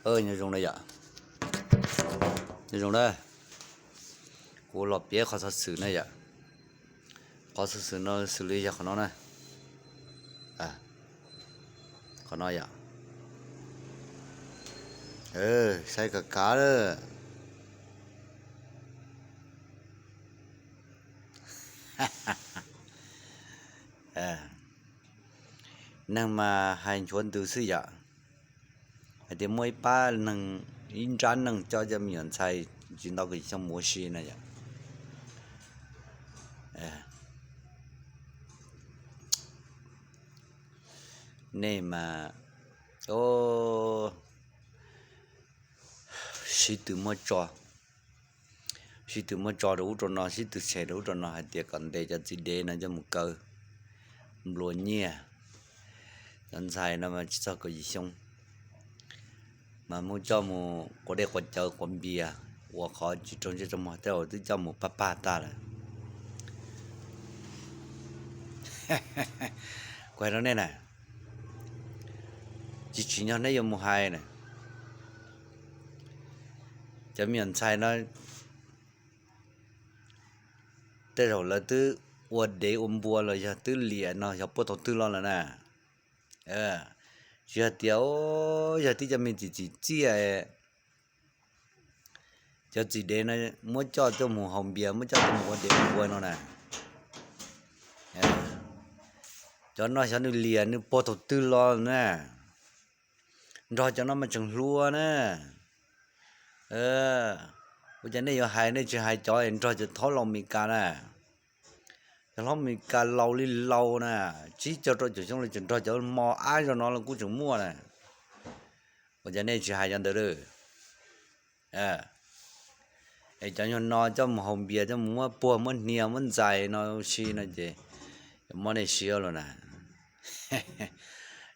Nyob zoo na yom, nyob zoo na. Kuv los piav qhov xov xwm na yom. Qhov xov xwm no xws li yog qhov no na, qhov no yom. Saib kav kav lawm. Neeg mas hais nchuav ntws xwb yom, hais tias muaj ib pab neeg, ib nrab neeg coj cov me nyuam ntxhais tsis nto kaum yim xyoo mus ua si na yom. Nej mas, o, sib tw muab tso, sib tw muab tso rau ub rau no, sib tw tshem rau ub rau no hais tias kom ntes cov txiv dev no coj mus kaw nplua nyiaj. Cov ntxhais no mas tsis txog kaum yim xyoo mas mus coj mus quav dej quav cawv quav npias, ua qhov tsis raug ntsej raug muag tej zaum twb coj mus pag pag tag lawm. Kuv hais rau nej na, tsis tsim nyog neb yuav mus hais na. Cov me nyuam ntxhais no tej zaum lawv twb ua dev ua npua los yog twb liam no yog puag thaum twg los lawm na. Tsis yog tias yog tib cov me txiv txiv txiaj, cov txiv dev no muab coj tuaj mus haus npias, muab coj tuaj mus ua dev ua npua no na. Cov no xyov nws liam nws puag thaum twg los na. Nrog cov no mas tseem hluas na. Ua cas nej yuav hais, nej tsis hais cov nrog cov hlob laus Amelikas na. Cov hlob Amelikas laus li laus na, tsib caug rau caum xyoo los tseem nrog cov mos ab zog no los kuj tseem muaj na. Ua cas nej tsis hais cov ntawd lawm? Es cov nyuag no coj mus haus npias, coj mus muab puag muab hnia muab ntxais no ua si no ces muab nej siab los na.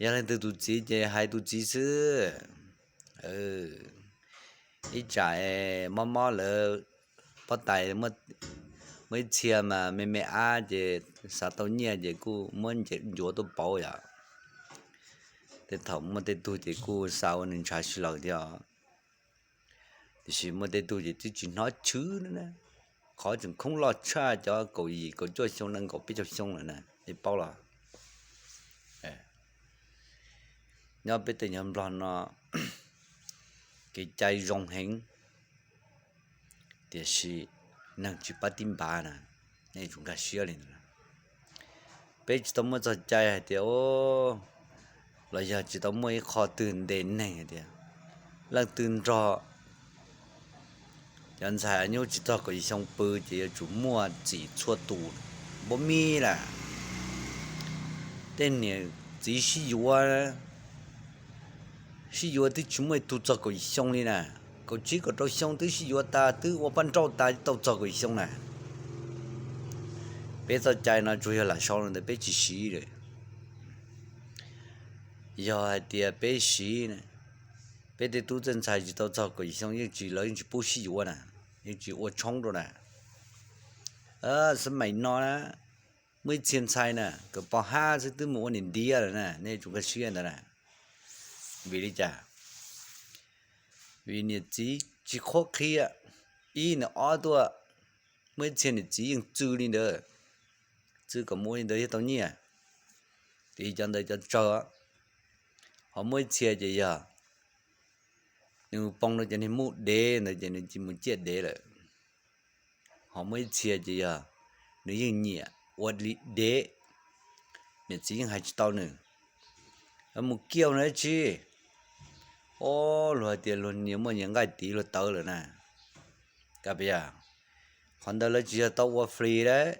Yog leej twg tus txiv ces hais tus txiv xwb. Ib tsam mob mob lawv pob tais muaj ib txhia mas me me ab ces xav tau nyiaj ces kuj muab ncuav tuaj pauv yom. Tej thaum muaj tej tug ces kuj xav ua nws ntshav si laws thiab. Tiam sis muaj tej tug ces twb tsis hnov chwv na, qhov tseem khoob loj tshaj cov kaum yim kaum cuaj xyoo nees nkaum peb caug xyoo lawm na, nej paub los? Nyob peb tej nyuag Nplog no kev cai zoo heev, tiam sis neeg tsis pab tib npav na, nej tsum nkag siab li ntawd. Peb tsis tau muaj txoj cai hais tias, los yog tsis tau muaj ib qho twg ntes neeg hais tias leej twg nrog cov ntxhais nyuj tsis txog kaum yim xyoo pw ces yuav tsum muaj txim txhua tus. Npaum li lawm, tej niam txiv sib yuav, sib yuav twb tsis muaj ib tug txog kaum yim xyoo li na. Kaum tsib kaum rau xyoo twb sib yuav tas, twb ua poj nrauj tas tau txog kaum yim xyoo na. Peb txoj cai no tsuas yog lam sau los ntawd, peb tsis siv lawm. Yog hais tias peb siv, peb tej tub tej ntxhais tsis tau txog kaum yim xyoo yeej tsis, lawv yeej tsis pub sib yuav na, yeej tsis ua tshoob rau na. Xab maim no na, muaj ib txhia ntxhais na, kawm pov hab xwb twb mus ua niam ntiav lawm na, nej tsum nkag siab ntawd na. Vim li cas? Vim niam txiv tsis qhuab qhia, ib nws ob tuaj, muaj ib txhia niam txiv yeej txw li ntawd, txw kom mus ua li ntawd thiaj tau nyiaj, ces cov ntawd cov tsawg. Ho muaj ib txhia ces yog nws mus poob rau cov niag muj dev ntawd ces nws cia mus ciaj dev lawm. Ho muaj ib txhia ces yog nws yeej nyiam ua li dev, niam txiv yeej hais tsis tau nws, mus kiaj ua dab tsi. Ob, luag hais tias luag niag muaj nyias nqaij tiv luag tawv lawm na. Kab pes yas, qhov ntawd lawv tsis yog tau ua free lawm.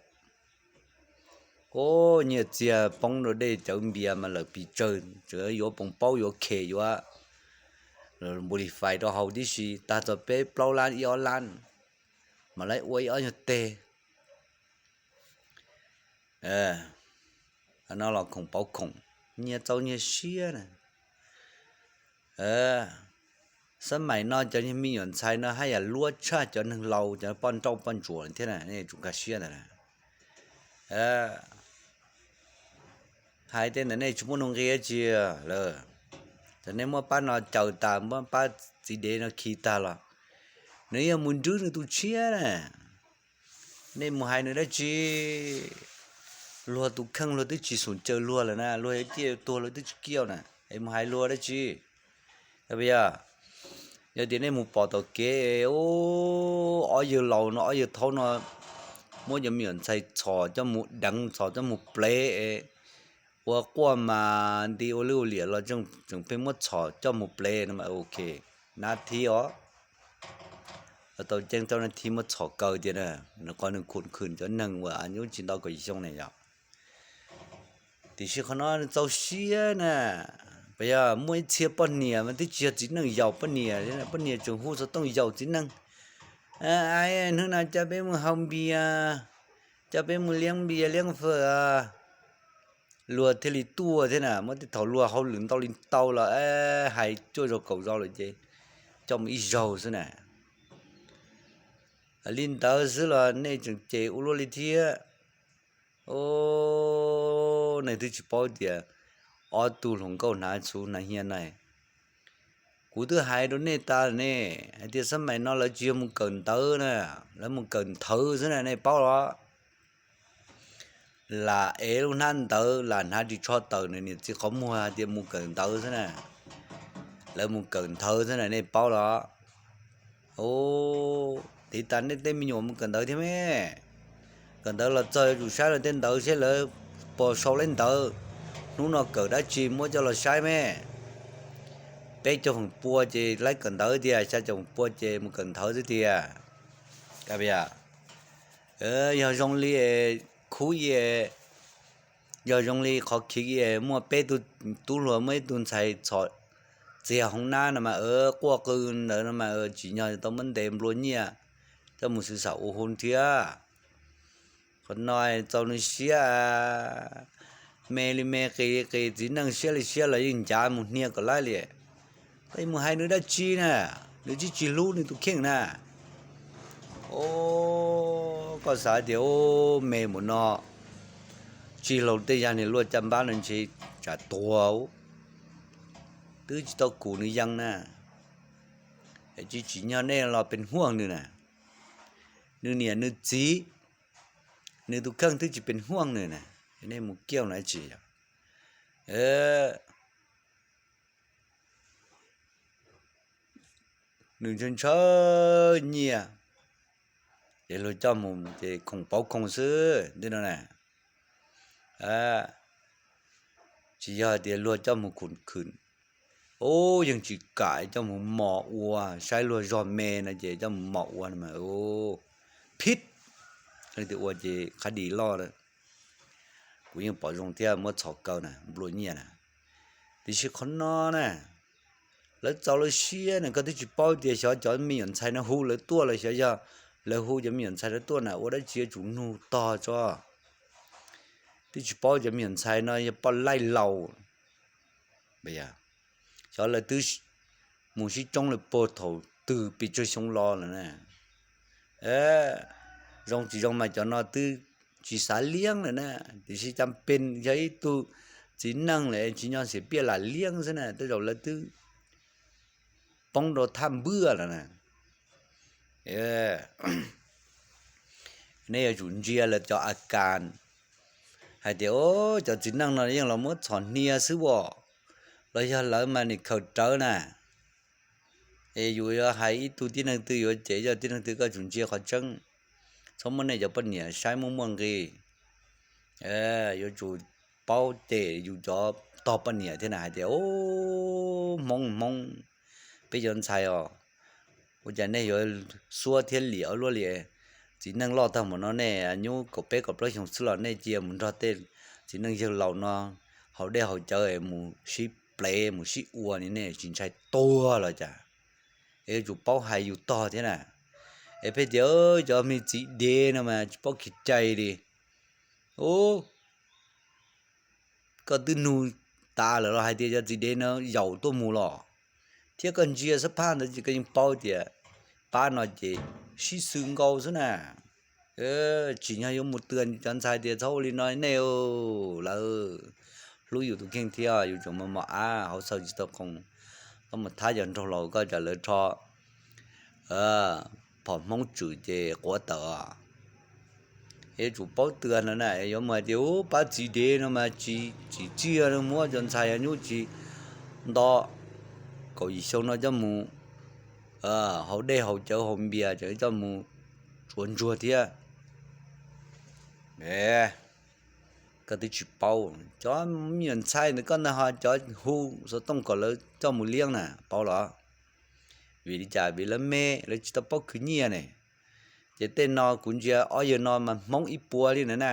Ob, nyiaj txiag poob rau dej cawv npias mas lawm pes tsawg, tseem yuav poos paub yuav khes yuav npus lis fais rau haus tib si, tag txog peb plaub lab ib ob lab, mas lawv ua ib ob nyuag teg. No los khoom pauv khoom, nyias txaus nyias siab na. Xab maim no cov me nyuam ntxhais no haj yam luab tshaj cov neeg laus, cov poj nrauj poj ntsuam thiab na, nej tsum nkag siab ntawd na. Hais tej ntawd nej tsis muaj nuj nqi dab tsi lawm. Thaum nej muab pab no caws tas, muab pab txiv dev no khi tag los nws yuav mus nrwb nws tus tshiab na. Nej mus hais nws dab tsi? Luag tus kheej luag twb tsis xum caws luag lawm na, luag yuav ciaj tuag luag twb tsis kiaj na, es mus hais luag dab tsi? Yog, yog tias nej mus pom tom kev, ob yawg laus no ob yawg thaub no muab cov me nyuam ntxhais txhom coj mus deev, txhom coj mus plev, ua quaj mas nti ua lwj ua liam los tseem pheej muab txhom coj mus plev no mas ok, nab thib os. Tau ceeb rau nab thib muab txhom kaw tiag na, nws qhov nws khum khwm cov neeg uas nyuj tsis ntau kaum xyoo na yom. Tiam sis qhov no nws txaus siab na, puas yog? Muaj ib txhia poj niam mas twb tsis yog txiv neej yaus poj niam, poj niam tseem hu xov tooj yaus txiv neej, hnub no coj peb mus haus npias, coj peb mus liab npias liab fawm, luag thiaj li tuaj thiab na. Muaj tej thaum luag hauj lwm ntau li ntau los hais cuaj zaus kaum zaus lawm ces coj mus ib zaug xwb na. Li ntawd xwb los nej tseem cem ua luaj li thiab. Os, nej twb tsis paub tias ob tug hluas nkauj hnav txhuv hnav hia no, kuv twb hais rau nej tas ne, hais tias xab mais no lawv tsis yog mus kawm ntawv na, lawv mus kawm nthawv xwb na, nej paub los? Lam ev lub hnab ntawv, lam hnav ris tsho tawm nws niam txiv qhov muag hais tias mus kawm ntawv xwb na. Lawv mus kawm nthawv xwb na, nej paub los? Os, tiv tas nej tej me nyuam mus kawm ntawv thiab me. Kawm ntawv los txog yuav tsum saib lawv tej ntawv seb lawv puas sau lawv ntawv, hnub no kawm dab tsi muab coj los saib me. Peb caug feem pua ces laib kawm ntawv tiag, xya caum feem pua ces mus kawm nthawv xwb tiag. Yog zoo li khub, yog zoo li qhov khiv, muaj peb tug tub hluas muaj ib tug ntxhais txhom txiag hauv nab no mas quaj qw ntawd no mas tsim nyog tau muab ntes nplua nyiaj coj mus xwv xam ua hu thiab. Qhov no txaus nws siab, me li me qis li qis, txiv neej siab li siab los yeej ncav mus hnia kom laib li. Koj mus hais nws dab tsi na? Nws tsis tsis hlub nws tus kheej na. Os, koj xav tias me mus no tsis hlau tej yag niag luaj caj npab no ntshe tsam tuag, twb tsis tau kum nws yees na. Tsis tsim nyog nej los pes huaj nws na. Nws niam nws txiv, nws tus kheej twb tsis pes huaj nws na, nej mus kiaj na tsis yog? Nws ntshaw ntshaw nyiaj, ces luag coj mus ces khoom pauv khoom xwb ntij no na. Tsis yog tias luag coj mus khum khwm, ub, yeej tsis kam coj mus mos ua, saib luag zog me no ces coj mus mos ua no mas phib, tias ua ces qhab dis loj lawm. Kuv yeej pom zoo thiab muab txhom kaw na, nplua nyiaj na. Tiam sis qhov no na, lawv txaus lawv siab na, koj twb tsis paub tias xyov cov me nyuam ntxhais no hu lawv tuaj los xyov yog lawv hu cov me nyuam ntxhais no tuaj na ua dab tsi yuav tsum nug tog tso. Twb tsis paub cov me nyuam ntxhais no yog poj laib laus, xyov lawv twb mus sib tsoob lawm puag thaum twg pes tsawg xyoo los lawm na. Zoo tsis zoo mas cov no twb tsis xav liab lawm na, tiam sis cas pes yog ib tug txiv neej lawm tsis nyob xiam piaj lam liab xwb na, tej zaum lawv twb poob rau thaj npwj lawm na. Nej yuav tsum ntsia lawv cov a kas hais tias, o, cov txiv neej no yeej los muab txhom hnia xwb as, los yog lawv mas nim khaws rawv na. Es yus yuav hais ib tug tib neeg twg yuav cem ib tug tib neeg twg koj tsum ntsia qhov tseeb, txhob muab nej cov poj niam saib muaj muaj nqis. Yuav tsum paub cem yus cov tog poj niam thiab na hais tias, o, hmoob hmoob, peb cov ntxhais os, ua cas nej yuav xuab thiab liam ua luaj li. Txiv neej loj tag mus no nej nyuj kaum peb kaum plaub xyoo xwb los nej cia mus nrog tej txiv neej yawg laus no haus dej haus cawv mus sib plev mus sib ua ni nej tsis ntshai tuag los cas? Es yuav tsum paub hais yus tog thiab na. Es pheej tias cov me txiv dev no mas tsis paub kev cai li. Ub, koj twb nug tas lawm los hais tias cov txiv dev no yaum tuaj mus los, thiab koj ntsia xab phaj ntawd ces koj yeej paub tias pab no ces sib xws nkaus xwb na. Tsim nyog yuav mus tw cov ntxhais tias txhob ua li no nej, lawv hlub yus tus kheej thiab yus tseem mos mos ab hauv xaws tsis tau khoom, koj mus thab cov nraug laus koj cas lawv rho phom Hmoob tswm ces quav tawm os. Yuav tsum paub tw no na, yuav mus hais tias ub pab txiv dev no mas tsis tsim txiaj, muab cov ntxhais nyuj tsis nto kaum yim xyoo no coj mus haus dej haus cawv haus npias, coj mus tsuav ntsuag thiab. Koj twb tsis paub, cov me nyuam ntxhais ntawd koj ntag ho cov hu xov tooj kom lawv coj mus liab na, paub los? Vim li cas? Vim lawv me, lawv tsis tau paub khwv nyiaj ne. Ces tej no kuv ntsia ob yawg no mas Hmoob ib puas li na na,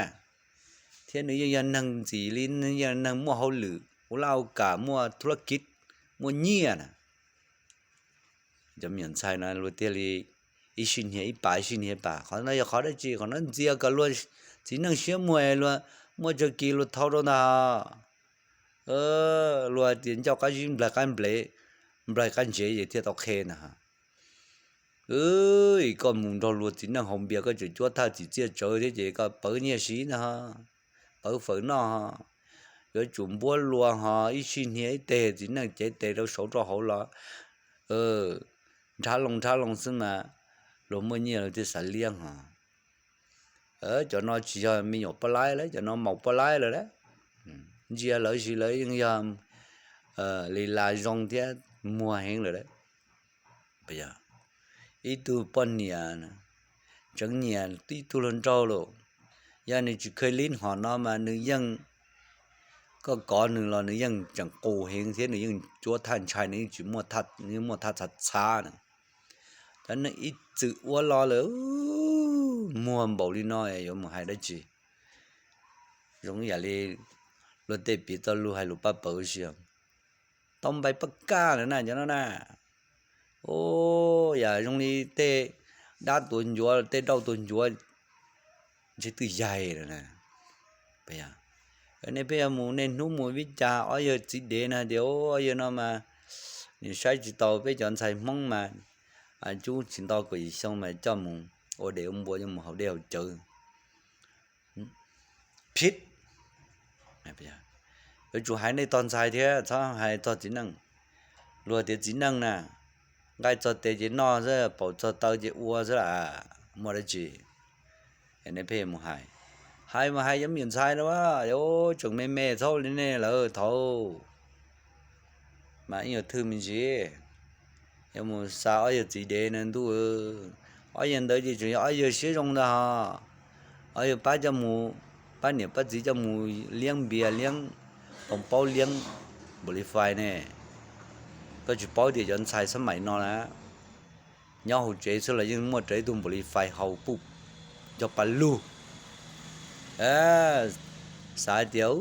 thiab nws yeej yog neeg ntxim li, yeej yog neeg muaj hauj lwm ua laj ua kam, muaj thub lab kiv, muaj nyiaj na. Cov me nyuam ntxhais no luag thiaj li ib sij hnia ib pas ib sij hnia ib pas. Qhov no yog qhov dab tsi? Qhov no ntxias kom luag txiv neej siab muag, luag muaj tsawg kis luag thau rau ntag. Luag tias ncauj qab zib nplaig qab nplev, nplaig qab ntsev ces thiaj tau qhe ntag. Koj mus nrog luag txiv neej haus npias koj tseem cuab thaj txim txiaj tsawv thiab ces koj pawv nyiaj siv ntag, pawv fawm noj, yuav tsum npuab luag ho ib sij hnia ib teg txiv neej cev tes rau saud rau hauv los nrhab loo nrhab loo xwb mas luag muaj nyiaj luag thiaj xav liab ho. Cov no tsis yog me nyuam poj laib lawm, cov no maum poj laib lawm lauj. Ntsia lawv sis lawv yeej yog li las zoo thiab muag heev lawm lauj. Ib tug poj niam tseem nyiam ib tug hluas nraug lawm, yog nws tsis kheev lib hom no mas nws yeej, koj kov nws los nws yeej tseem qus heev thiab nws yeej cuab thaj ntshai, nws yeej tsis muaj, nws yeej muaj thaj txhav txhav na. Cov neeg ib txwm ua los lawm muag npaum li no yuav mus hais dab tsi? Zoo yam li luag tej piv txoj lus hais lus paj pawg si, tau npai paj kaj lawm na cov no na. Yam zoo li tej dab tuav ncuav tej dauj tuav ncuav ntshe twb yaig lawm na. Nej pheej yuav mus niaj hnub mus vib cas ob yawg txiv dev no tias ob yawg no mas nws saib tsis taus peb cov ntxhais Hmoob mas cub tsis nto kaum yim xyoo mas coj mus ua dev ua npua coj mus haus dej haus cawv. Phib, yuav tsum hais nej tog ntxhais thiab txhob hais txog txiv neej. Luag tias txiv neej na, nqaij txog tes ces noj xwb, paum txog taw ces ua xwb las, muaj dab tsi? Nej pheej mus hais, hais mas hais cov me nyuam ntxhais no, tseem me me txhob li nej lawm thaum mas ib nyuag thwj me ntsis. Yuav mus xa ob yawg txiv dev no ntuj, ob yawg ntawd ces tseem yog ob yawg siab zoo ntag ho. Ob yawg pab coj mus, pab niam pab txiv coj mus liab npias liab toos paub liab npaum li fais ne. Koj tsis paub tias cov ntxhais xab maim no na, nyob hauv tsev xwb los yeej muaj raws ib tug npaum li fais haus puj cog pas lug. Xav tias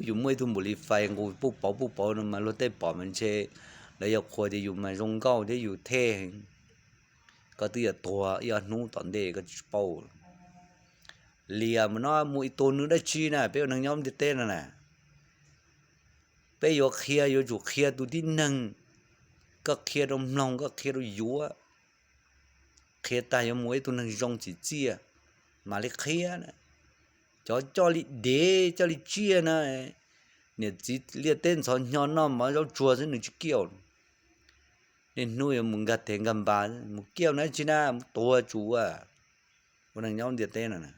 yus muaj ib tug npaum li fais nqus puj pauv puj pauv no mas luag tej pom mas ntshe lawv yuav qhuas tias yus mas zoo nkauj thiab yus thej heev. Koj twb yuav tuag ib ob hnub tom ntej koj tsis paub. Liam mus no mus ib tug nws dab tsi na, peb ua neeg nyob ntiaj teb no na, peb yuav qhia yuav tsum qhia tus tib neeg. Koj qhia rau mloog, koj qhia rau yuav, qhia tag yuav mus ib tug neeg zoo tsim txiaj mam li qhia na. Cov coj li dev coj li tsiaj na, niam txiv liaj teb ntxhov hnyo noj mov zaub tsuag xwb nws tsis kiaj. Niaj hnub yuav mus nkag tes nkag npas, mus kiaj na tsi na, mus tuag tsuas. Ua neeg nyob ntiaj teb no na,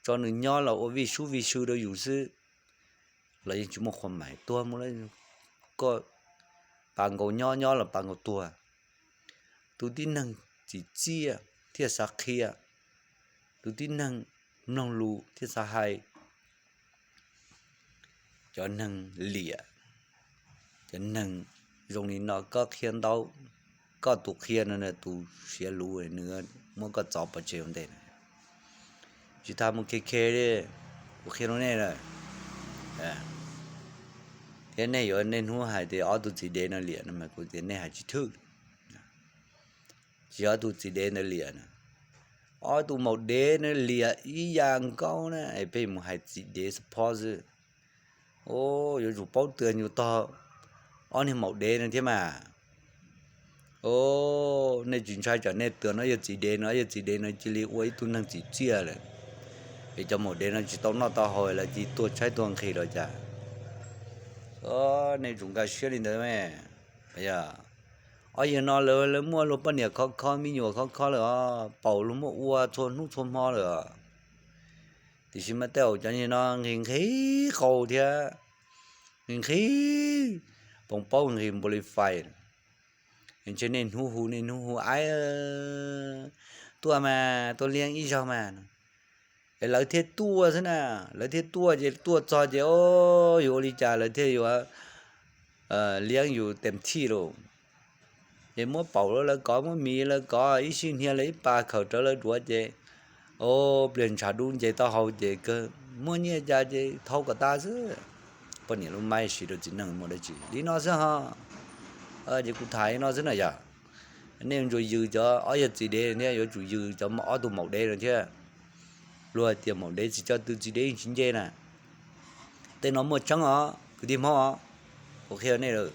tso nws nyob los ua vij sub vij sw rau yus xwb los yeej tsis muaj qhua mais, tuag mus lawm, koj pas nkaus nyob, nyob los pas nkaus tuag. Tus tib neeg tsim txiaj thiaj xav qhia, tus tib neeg mloog lus thiaj xav hais. Cov neeg liam, cov neeg zoo li no koj qhia ntau, koj tus qhia no tus siav luv nws muab koj txov pov tseg ua ntej na. Tsis tas mus khe khe li, kuv qhia rau nej lawm, thiab nej yuav niaj hnub hais tias ob tug txiv dev no liam no mas kuv tias nej hais tsis thwj. Tsis yog ob tug txiv dev ntawd liam na, ob tug maum dev no liam ib yam nkaus na, es pheej mus hais txiv dev support xwb. Yuav tsum paub tw yus tog ob niag maum dev no thiab mas. Nej tsis ntshai tsam nej tw no yog txiv dev no, yog txiv dev no cia li ua ib tug neeg tsim txiaj lawm, es cov maum dev no tsis tau noj tau haus lawv cia li tuag tshaib tuag nqhis los cas? Nej tsum nkag siab li ntawd me. Yog, ob yawg no lawv, lawv muaj luag poj niam khov kho, me nyuam khov kho lawm os, paum luag muab ua txhua hnub txhua hmo lawm os. Tiam sis mas tej zaum cov no nqhis nqhis qau thiab, nqhis nqhis poos paub, nqhis npaus li fais. Ntshe niaj hnub hu, niaj hnub hu, Aib, tuaj mas, tuaj liab ib zaug mas. Es lawv thiaj tuaj xwb na. Lawv thiaj tuaj ces tuaj txog ces, o, yuav ua li cas lawv thiaj yuav liab yus tes thij lauj. Ces muab paum lawv kov, muab mis lawv kov, ib sij hnia lawv ib pas khawm rawv lawv duav ces, o, pliag ntshav dub nce taub hau ces kawg muaj nyiaj cas ces thau kom tas xwb. Poj niam lub mab siv rau txiv neej muaj dab tsi li no xwb ho. Ces kuv tham li no xwb na yog, nej yuav tsum yws cov ob yawg txiv dev thiab yuav tsum yws cov ob tug maum dev no thiab. Luag tias maum dev tsis coj tw, txiv dev yeej tsis nce na. Tej no muaj tseeb os kwv tij Hmoob os, kuv qhia nej lawm.